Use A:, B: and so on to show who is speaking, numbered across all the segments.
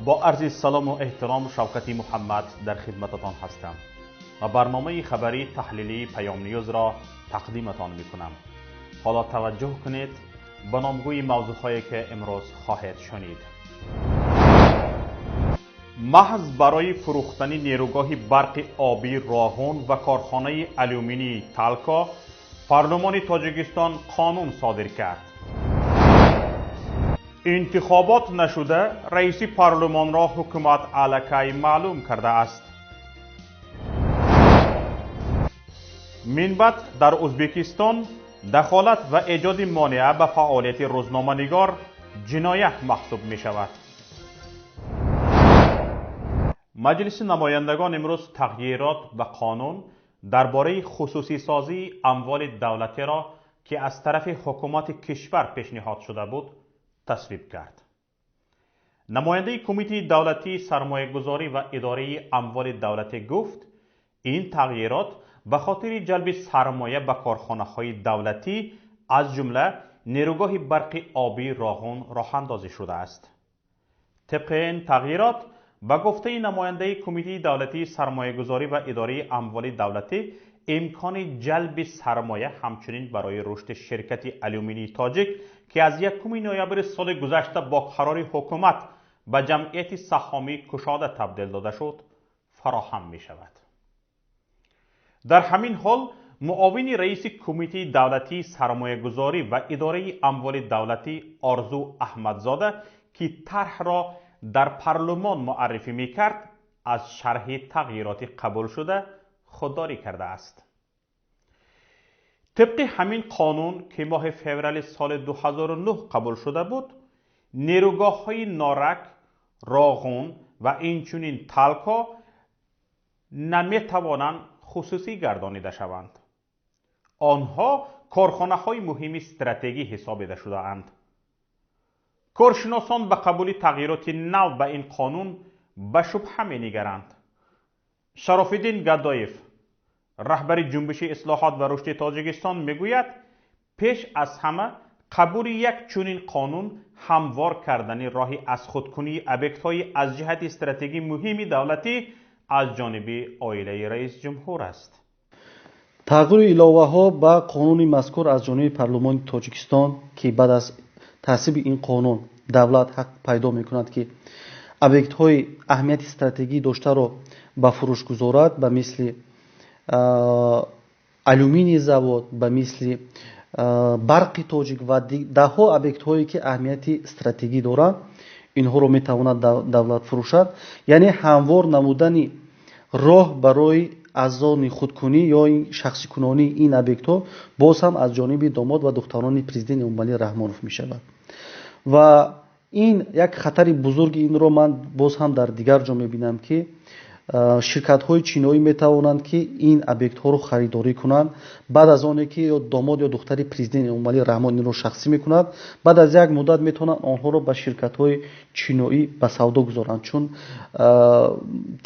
A: Бо арзи салому эҳтиром Шавкати Муҳаммад дар хидмататон ҳастам ва барномаи хабарии таҳлилии Паём Ньюзро тақдиматон мекунам. Ҳоло таваҷҷӯҳ кунед ба номгӯи мавзӯъҳое ки имрӯз хоҳед шунид. Маҳз барои фурӯхтани нерӯгоҳи барқи обии Роғун ва корхонаи алюминии Талко парлумони Тоҷикистон қонун содир кард. Интихобот нашуда раиси парлумонро ҳукумат аллакай маълум кардааст. Минбаъд дар Ӯзбекистон дахолат ва эҷоди монеа ба фаъолияти рӯзноманигор ҷиноят маҳсуб мешавад. Маҷлиси намояндагон имрӯз тағйирот ба қонун дар бораи хусусисозии амволи давлатиро, ки аз тарафи ҳукумати кишвар пешниҳод шуда буд, тасвиб кард. Намояндаи Кумитаи давлатии сармоягузорӣ ва идораи амволи давлатӣ гуфт, ин тағйирот ба хотири ҷалби сармоя ба корхонаҳои давлатӣ, аз ҷумла нерӯгоҳи барқи обии Роғун роҳандозӣ шудааст. Тибқи ин тағйирот, ба гуфтаи намояндаи Кумитаи давлатии сармоягузорӣ ва идораи амволи давлатӣ, имкони ҷалби сармоя ҳамчунин барои рушди ширкати алюминии тоҷик, ки аз 1 ноябри соли гузашта бо қарори ҳукумат ба ҷамъияти саҳомии кушода табдил дода шуд, фароҳам мешавад. Дар ҳамин ҳол муовини раиси Кумитаи давлатии сармоягузорӣ ва идораи амволи давлатӣ Орзу Аҳмадзода, ки тарҳро дар парлумон муаррифӣ мекард, аз шарҳи тағйироти қабулшуда худдорӣ кардааст. Тибқи ҳамин қонун, ки моҳи феврали соли 2009 қабул шуда буд, нерӯгоҳҳои Норак, Роғун ва инчунин Талко наметавонанд хусусӣ гардонида шаванд. Онҳо корхонаҳои муҳими стратегӣ ҳисобида шудаанд. Коршиносон ба қабули тағйироти нав ба ин қонун ба шубҳа менигаранд. Шарофиддин Гадоев, раҳбари ҷунбиши ислоҳот ва рушди Тоҷикистон, мегӯяд, пеш аз ҳама қабули як чунин қонун ҳамвор кардани роҳи аз худкунии объектҳои аз ҷиҳати стратегӣ муҳими давлатӣ аз ҷониби оилаи раисҷумҳур аст.
B: Тағйиру иловаҳо ба қонуни мазкур аз ҷониби парлумони Тоҷикистон, ки баъд аз таъсиби ин қонун давлат ҳақ пайдо мекунад, ки объектҳои аҳамияти стратегӣ доштаро ба фурӯш гузорад, ба мисли алюминий завод, ба мисли барқи тоҷик ва даҳҳо объектҳое, ки аҳамияти стратегӣ доранд, инҳоро метавонад давлат фурӯшад. Яъне ҳамвор намудани роҳ барои азони худкунӣ ё шахсикунонии ин объектҳо боз ҳам аз ҷониби домод ва духтарони президент Эмомалӣ Раҳмонов мешавад. Ва ин як хатари бузурги инро ман боз ҳам дар дигар ҷо мебинам, ки ширкатҳои чиноӣ метавонанд, ки ин объектҳоро харидорӣ кунанд. Баъд аз оне ки ё домод ё духтари президент Эмомалӣ Раҳмон инро шахсӣ мекунад, баъд аз як муддат метавонанд онҳоро ба ширкатҳои чиноӣ ба савдо гузоранд, чун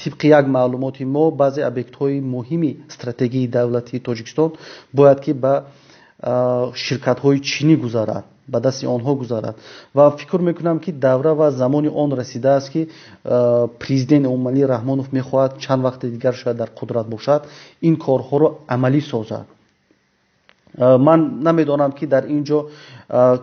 B: тибқи як маълумоти мо баъзе объектҳои муҳими стратегии давлатии Тоҷикистон бояд ки ба ширкатҳои чинӣ гузарад, ба дасти онҳо гузарад. Ва фикр мекунам, ки давра ва замони он расидааст, ки президент Эмомалӣ Раҳмонов мехоҳад чанд вақти дигар шояд дар қудрат бошад, ин корҳоро амалӣ созад. Ман намедонам, ки дар ин ҷо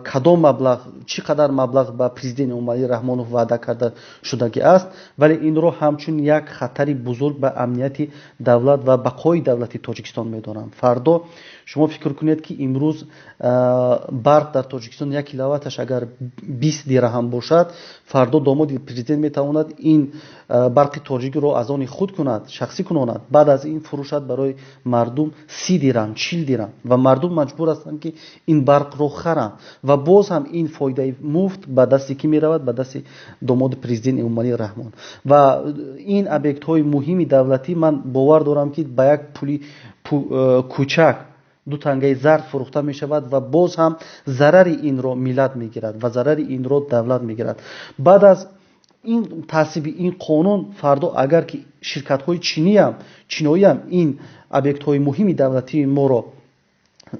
B: кадом маблағ, чӣ қадар маблағ ба президент Эмомалӣ Раҳмонов ваъда карда шудагӣ аст, вале инро ҳамчун як хатари бузург ба амнияти давлат ва бақои давлати Тоҷикистон медонам. Фардо шумо фикр кунед, ки имрӯз барқ дар Тоҷикистон як киловатташ агар 20 дирҳам бошад, фардо домоди президент метавонад ин барқи тоҷикро аз они худ кунад, шахсӣ кунонад, баъд аз ин фурӯшад барои мардум 30 дирҳам, 40 дирҳам, ва мардум маҷбур ҳастанд, ки ин барқро харанд. Ва боз ҳам ин фоидаи муфт ба дасти кӣ меравад? Ба дасти домоди президент Эмомалӣ Раҳмон. Ва ин объектҳои муҳими давлатӣ, ман бовар дорам, ки ба як пули кӯчак, ду тангаи зард фурӯхта мешавад ва боз ҳам зарари инро миллат мегирад ва зарари инро давлат мегирад. Баъд аз ин таъсиби ин қонун, фардо агар ки ширкатҳои чиниам, чиноиам ин объектҳои муҳими давлатии моро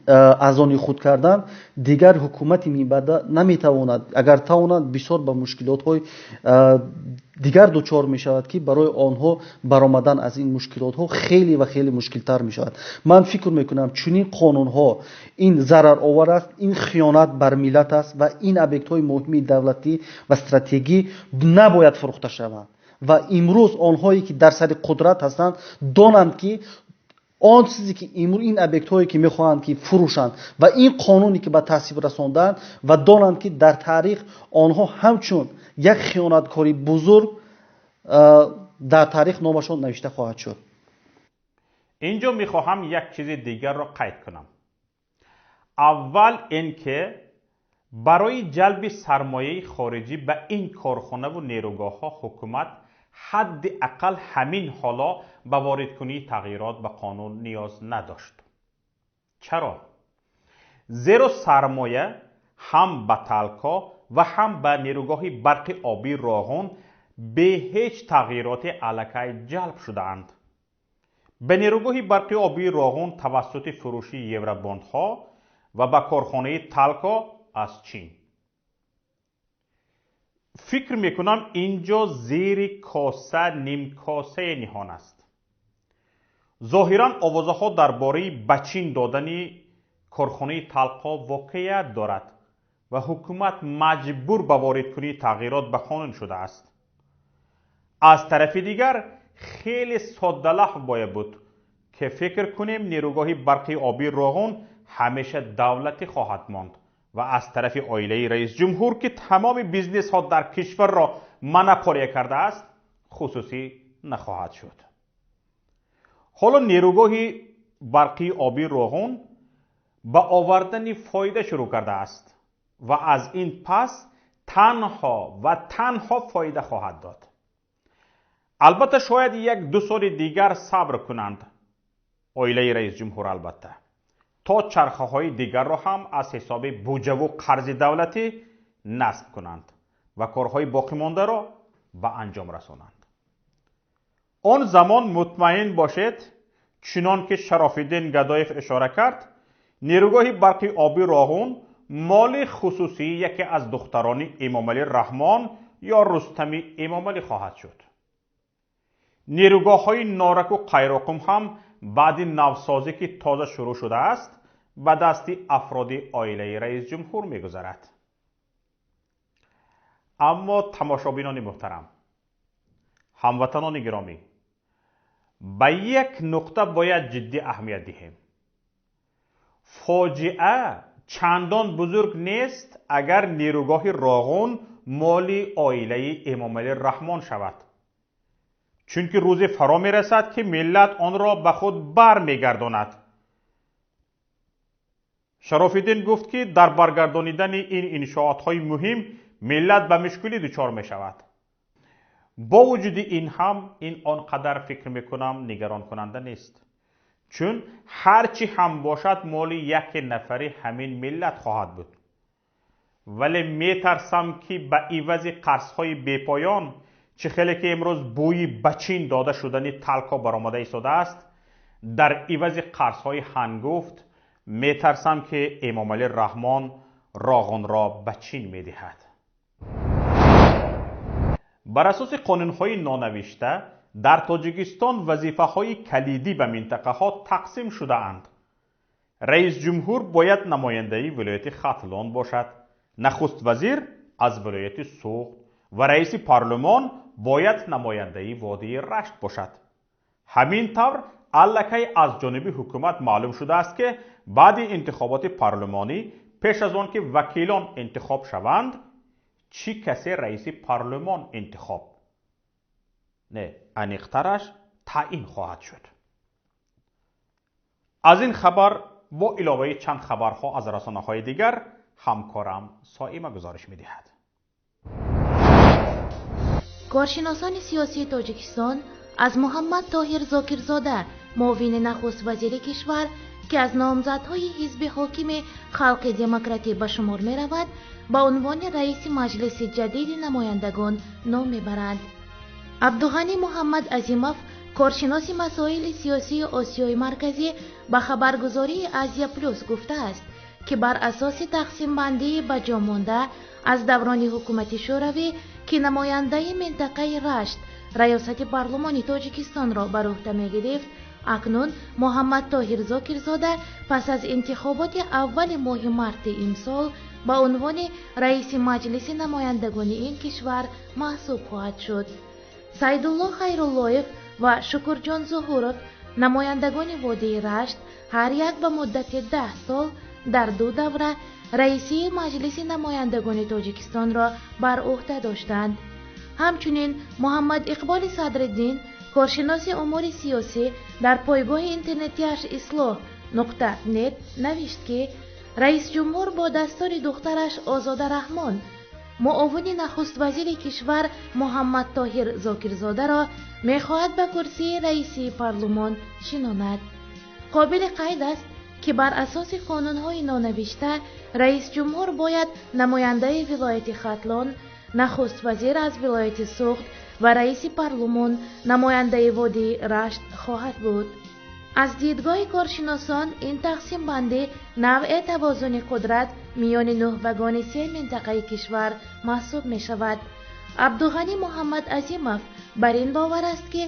B: аз они худ кардан, дигар ҳукумати минбаъда наметавонад, агар тавонад, бисёр ба мушкилотҳои дигар дучор мешавад, ки барои онҳо баромадан аз ин мушкилотҳо хеле ва хеле мушкилтар мешавад. Ман фикр мекунам, чунин қонунҳо ин зараровар аст, ин хиёнат бар миллат аст ва ин объектҳои муҳими давлатӣ ва стратегӣ набояд фурӯхта шаванд. Ва имрӯз онҳое ки дар сари қудрат ҳастанд, донанд, ки он чизе ки имрӯз ин объектҳое ки мехоҳанд ки фурӯшанд ва ин қонуне ки ба тасвиб расонданд, ва донанд, ки дар таърих онҳо ҳамчун як хиёнаткори бузург дар таърих номашон навишта хоҳад шуд.
A: Инҷо мехоҳам як чизи дигарро қайд кунам. Аввал ин ки барои ҷалби сармояи хориҷӣ ба ин корхонаву нерӯгоҳҳо ҳукумат ҳадди ақал ҳамин ҳоло ба воридкунии тағйирот ба қонун ниёз надошт. Чаро? Зеро сармоя ҳам ба Талко ва ҳам ба нерӯгоҳи барқи обии Роғун бе ҳеҷ тағйироте аллакай ҷалб шудаанд. Ба нерӯгоҳи барқи обии Роғун тавассути фурӯши евробондҳо ва ба корхонаи Талко аз Чин. Фикр мекунам, инҷо зери коса нимкосае ниҳон аст. Зоҳиран овозаҳо дар бораи ба Чин додани корхонаи Талко воқеият дорад ва ҳукумат маҷбур ба воридкунии тағйирот ба қонун шудааст. Аз тарафи дигар, хеле соддалаҳв бояд буд, ки фикр кунем нерӯгоҳи барқи обии Роғун ҳамеша давлатӣ хоҳад монд ва аз тарафи оилаи раисҷумҳур, ки тамоми бизнесҳо дар кишварро монополия кардааст, хусусӣ нахоҳад шуд. Ҳоло нерӯгоҳи барқии обии Роғун ба овардани фоида шурӯъ кардааст ва аз ин пас танҳо ва танҳо фоида хоҳад дод. Албатта, шояд як ду соли дигар сабр кунанд оилаи раисҷумҳур, албатта, то чархаҳои дигарро ҳам аз ҳисоби буҷаву қарзи давлатӣ насб кунанд ва корҳои боқимондаро ба анҷом расонанд. Он замон мутмаин бошед, чунон ки Шарофиддин Гадоев ишора кард, нерӯгоҳи барқи обии Роғун моли хусусии яке аз духтарони Эмомалӣ Раҳмон ё Рустами Эмомалӣ хоҳад шуд. Нерӯгоҳҳои Нораку Қайроқум ҳам баъди навсозӣ, ки тоза шурӯъ шудааст, ба дасти афроди оилаи раисҷумҳур мегузарад. Аммо, тамошобинони муҳтарам, ҳамватанони гиромӣ, ба як нуқта бояд ҷиддӣ аҳамият диҳем. Фоҷиа чандон бузург нест, агар нерӯгоҳи Роғун моли оилаи Эмомалӣ Раҳмон шавад, чунки рӯзе фаро мерасад, ки миллат онро ба худ бармегардонад. Шарофиддин гуфт, ки дар баргардонидани ин иншоотҳои муҳим миллат ба мушкилӣ дучор мешавад. Бо вуҷуди ин ҳам ин он қадар, фикр мекунам, нигаронкунанда нест, чун ҳар чӣ ҳам бошад, моли яке нафари ҳамин миллат хоҳад буд. Вале метарсам, ки ба ивази қарзҳои бепоён, чӣ хеле ки имрӯз бӯи ба Чин дода шудани Талко баромада истодааст, дар ивази қарзҳои ҳангуфт, метарсам, ки Эмомалӣ Раҳмон Роғунро ба Чин медиҳад. Бар асоси қонунҳои нонавишта дар Тоҷикистон вазифаҳои калидӣ ба минтақаҳо тақсим шудаанд. Раисҷумҳур бояд намояндаи вилояти Хатлон бошад, нахуст вазир аз вилояти Суғд ва раиси парлумон бояд намояндаи водии Рашт бошад. Ҳамин тавр, аллакай аз ҷониби ҳукумат маълум шудааст, ки баъди интихоботи парлумонӣ, пеш аз он ки вакилон интихоб шаванд, чӣ касе раиси парлумон интихоб, не, аниқтараш, таъин хоҳад шуд. Аз ин хабар бо иловаи чанд хабарҳо аз расонаҳои дигар ҳамкорам Соима гузориш медиҳад.
C: Коршиносони сиёсии Тоҷикистон аз Муҳаммад Тоҳир Зокирзода, муовини нахуст вазири кишвар, ки аз номзадҳои ҳизби ҳокими Халқи Демократӣ ба шумор меравад, ба унвони раиси Маҷлиси ҷадиди намояндагон ном мебаранд. Абдуғанӣ Муҳаммад Азимов, Коршиноси масоили сиёсии Осиёи Марказӣ ба хабаргузории Азия Плюс гуфтааст, ки бар асоси тақсимбандии ба ҷо монда аз даврони ҳукумати Шӯравӣ, ки намояндаи минтақаи Рашт раёсати парлумони Тоҷикистонро бар уҳда мегирифт, акнун Муҳаммад Тоҳир Зокирзода пас аз интихоботи аввали моҳи марти имсол ба унвони раиси Маҷлиси намояндагони ин кишвар маҳсуб хоҳад шуд. Сайдулло Хайруллоев ва Шукурҷон Зуҳуров, намояндагони водии Рашт, ҳар як ба муддати 10 сол дар ду давра раисии Маҷлиси намояндагони Тоҷикистонро бар уҳда доштанд. Ҳамчунин Муҳаммад Иқболи Садриддин, коршиноси умури сиёсӣ, дар пойгоҳи интернетиаш Ислоҳ нуқта нет навишт, ки раисҷумҳур бо дастури духтараш Озода Раҳмон муовини нахуствазири кишвар Муҳаммад Тоҳир Зокирзодаро мехоҳад ба курсии раисии парлумон шинонад. Қобили қайд аст, ки бар асоси қонунҳои нонавишта раисҷумҳур бояд намояндаи вилояти Хатлон, нахуствазир аз вилояти Суғд ва раиси парлумон намояндаи водии Рашт хоҳад буд. Аз дидгоҳи коршиносон, ин тақсимбандӣ навъе тавозуни қудрат миёни нуҳбагони се минтақаи кишвар маҳсуб мешавад. Абдуғанӣ Муҳаммад Азимов бар ин бовар аст, ки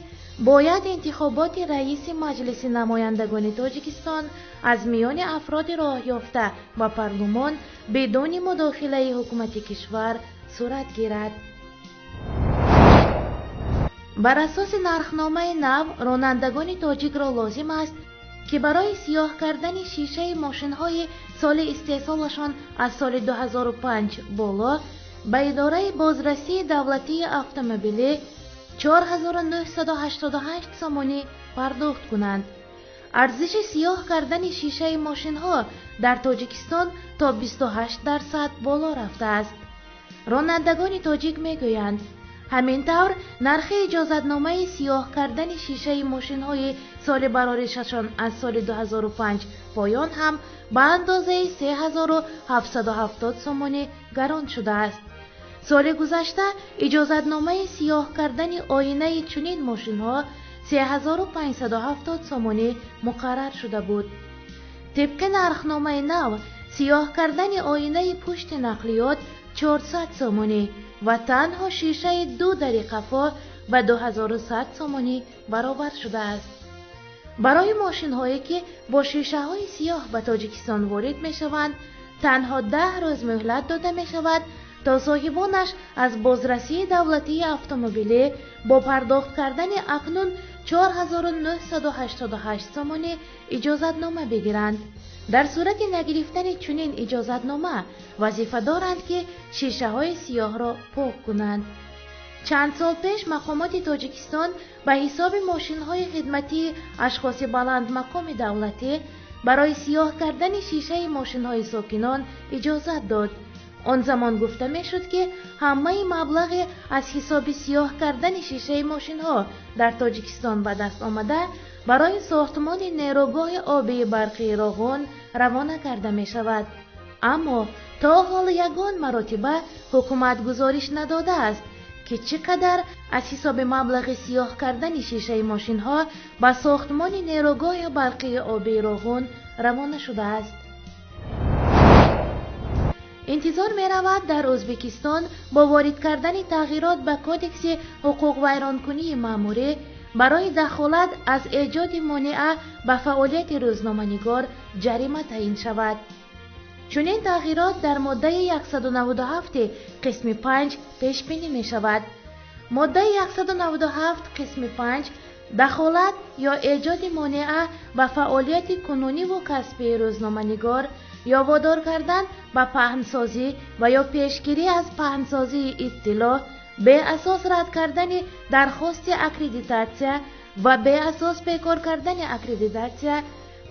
C: бояд интихоботи раиси Маҷлиси намояндагони Тоҷикистон аз миёни афроди роҳёфта ба парлумон бидуни мудохилаи ҳукумати кишвар сурат гирад. Бар асоси нархномаи нав, ронандагони тоҷикро лозим аст, ки барои сиёҳ кардани шишаи мошинҳои соли истеҳсолашон аз соли 2005 боло ба идораи бозрасии давлатии автомобилӣ 4988 сомонӣ пардохт кунанд. Арзиши сиёҳ кардани шишаи мошинҳо дар Тоҷикистон то 28% боло рафтааст. Ронандагони тоҷик мегӯянд, ҳамин тавр нархи иҷозатномаи сиёҳ кардани шишаи мошинҳои соли бароришашон аз соли 2005 поён ҳам ба андозаи 3770 сомонӣ гарон шудааст. Соли гузашта иҷозатномаи сиёҳ кардани оинаи чунин мошинҳо 3570 сомонӣ муқаррар шуда буд. Тибқи нархномаи нав, сиёҳ кардани оинаи пушти нақлиёт 400 сомонӣ ва танҳо шишаи ду дари қафо ба 2100 сомонӣ баробар шудааст. Барои мошинҳое, ки бо шишаҳои сиёҳ ба Тоҷикистон ворид мешаванд, танҳо 10 рӯз муҳлат дода мешавад, то соҳибонаш аз бозрасии давлатии автомобилӣ бо пардохт кардани акнун 4988 сомонӣ иҷозатнома бигиранд. Дар сурати нагирифтани чунин иҷозатнома вазифа доранд, ки шишаҳои сиёҳро пок кунанд. Чанд сол пеш мақомоти Тоҷикистон ба ҳисоби мошинҳои хидматии ашхоси баландмақоми давлатӣ барои сиёҳ кардани шишаи мошинҳои сокинон иҷозат дод. Он замон гуфта мешуд, ки ҳамаи маблағе аз ҳисоби сиёҳ кардани шишаи мошинҳо дар Тоҷикистон ба даст омада барои сохтмони нерӯгоҳи обии барқии Роғун равона карда мешавад. Аммо то ҳол ягон маротиба ҳукумат гузориш надодааст, ки чӣ қадар аз ҳисоби маблағи сиёҳ кардани шишаи мошинҳо ба сохтмони нерӯгоҳи барқии обии Роғун равона шудааст. Интизор меравад, дар Ӯзбекистон бо ворид кардани тағйирот ба кодекси ҳуқуқвайронкунии маъмурӣ барои дахолат аз эҷоди монеа ба фаъолияти рӯзноманигор ҷарима таъин шавад. Чунин тағйирот дар моддаи 197 қисми 5 пешбинӣ мешавад. Моддаи 197 қисми 5 дахолат ё эҷоди монеа ба фаъолияти кунуниву касбии рӯзноманигор ё водор кардан ба паҳнсозӣ ва ё пешгирӣ аз паҳнсозии иттилоъ, беасос рад кардани дархости аккредитатсия ва беасос бекор кардани аккредитатсия,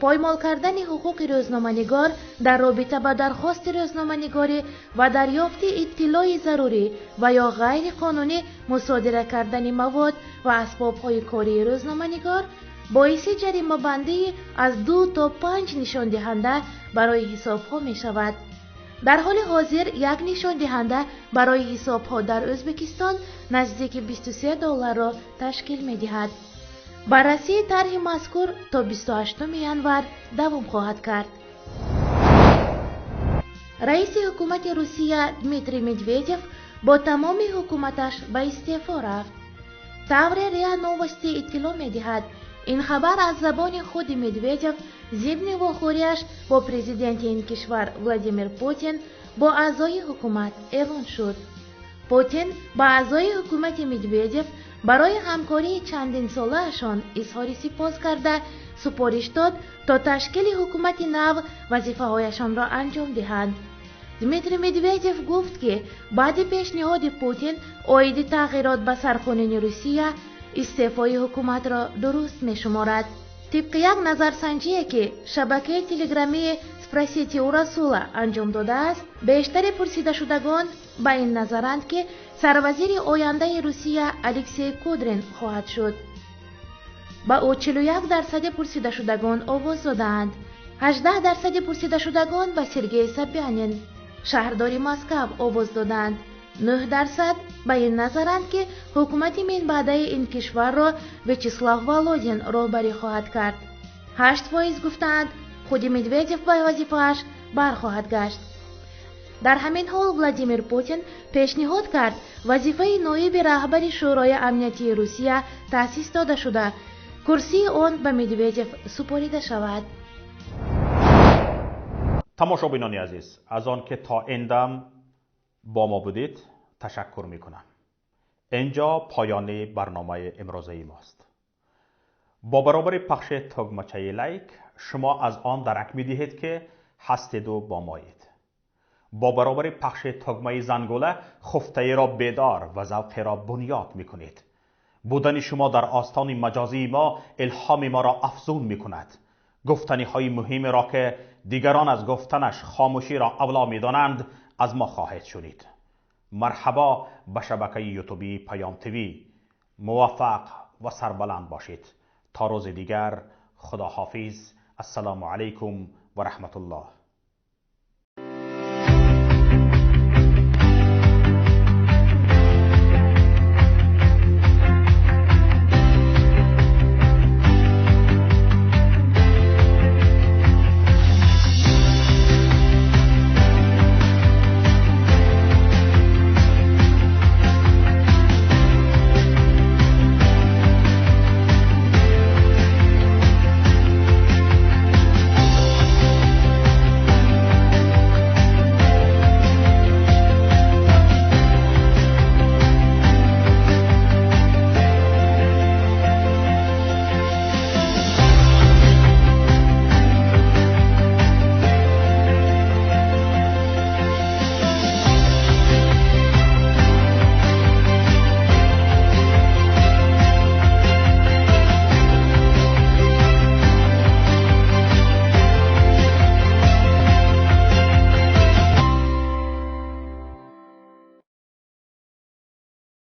C: поймол кардани ҳуқуқи рӯзноманигор дар робита ба дархости рӯзноманигорӣ ва дарёфти иттилои зарурӣ ва ё ғайриқонунӣ мусодира кардани мавод ва асбобҳои кории рӯзноманигор боиси ҷаримабандии аз 2 то 5 нишондиҳанда барои ҳисобҳо мешавад. Дар ҳоли ҳозир як нишондиҳанда барои ҳисобҳо дар Ӯзбекистон наздики 23 долларро ташкил медиҳад. Баррасии тарҳи мазкур то 28 январ давом хоҳад кард. Раиси ҳукумати Русия Дмитрий Медведев бо тамоми ҳукуматаш ба истеъфо рафт. Тавре РИА Новости иттилоъ медиҳад, ин хабар аз забони худи Медведев зимни вохӯриаш бо президенти ин кишвар Владимир Путин бо аъзои ҳукумат эълон шуд. Путин ба аъзои ҳукумати Медведев барои ҳамкории чандинсолаашон изҳори сипос карда, супориш дод то ташкили ҳукумати нав вазифаҳояшонро анҷом диҳанд. Дмитрий Медведев гуфт, ки баъди пешниҳоди Путин оиди тағйирот ба сарқонуни Русия истеъфои ҳукуматро дуруст мешуморад. Тибқи як назарсанҷие, ки шабакаи телеграммии «Спросите у Расула» анҷом додааст, бештари пурсидашудагон ба ин назаранд, ки сарвазири ояндаи Русия Алексей Кудрин хоҳад шуд. Ба ӯ 41% пурсидашудагон овоз додаанд. 18% пурсидашудагон ба Сергей Собянин, шаҳрдори Москав, овоз додаанд. 9% ба ин назаранд, ки ҳукумати минбаъдаи ин кишварро Вячеслав Володин роҳбарӣ хоҳад кард. 8% гуфтаанд, худи Медведев ба вазифааш бархоҳад гашт. Дар ҳамин ҳол Владимир Путин пешниҳод кард, вазифаи ноиби раҳбари Шӯрои амниятии Русия таъсис дода шуда, курсии он ба Медведев супорида шавад.
A: Тамошобинони азиз, аз он ки то ин дам бо мо будед, ташаккур мекунам. Инҷо поёни барномаи имрӯзаи мост. Бо баробари пахши тугмачаи лайк шумо аз он дарак медиҳед, ки ҳастеду бо моед. Бо баробари пахши тугмаи зангула хуфтаеро бедор ва завқеро бунёд мекунед. Будани шумо дар остони маҷозии мо илҳоми моро афзун мекунад. Гуфтаниҳои муҳимеро, ки дигарон аз гуфтанаш хомӯширо авло медонанд, аз мо хоҳед шунид. Марҳабо ба шабакаи ютубии Паём ТВ. Муваффақ ва сарбаланд бошед. То рӯзи дигар, худоҳофиз. Ассалому алайкум ва раҳматуллоҳ.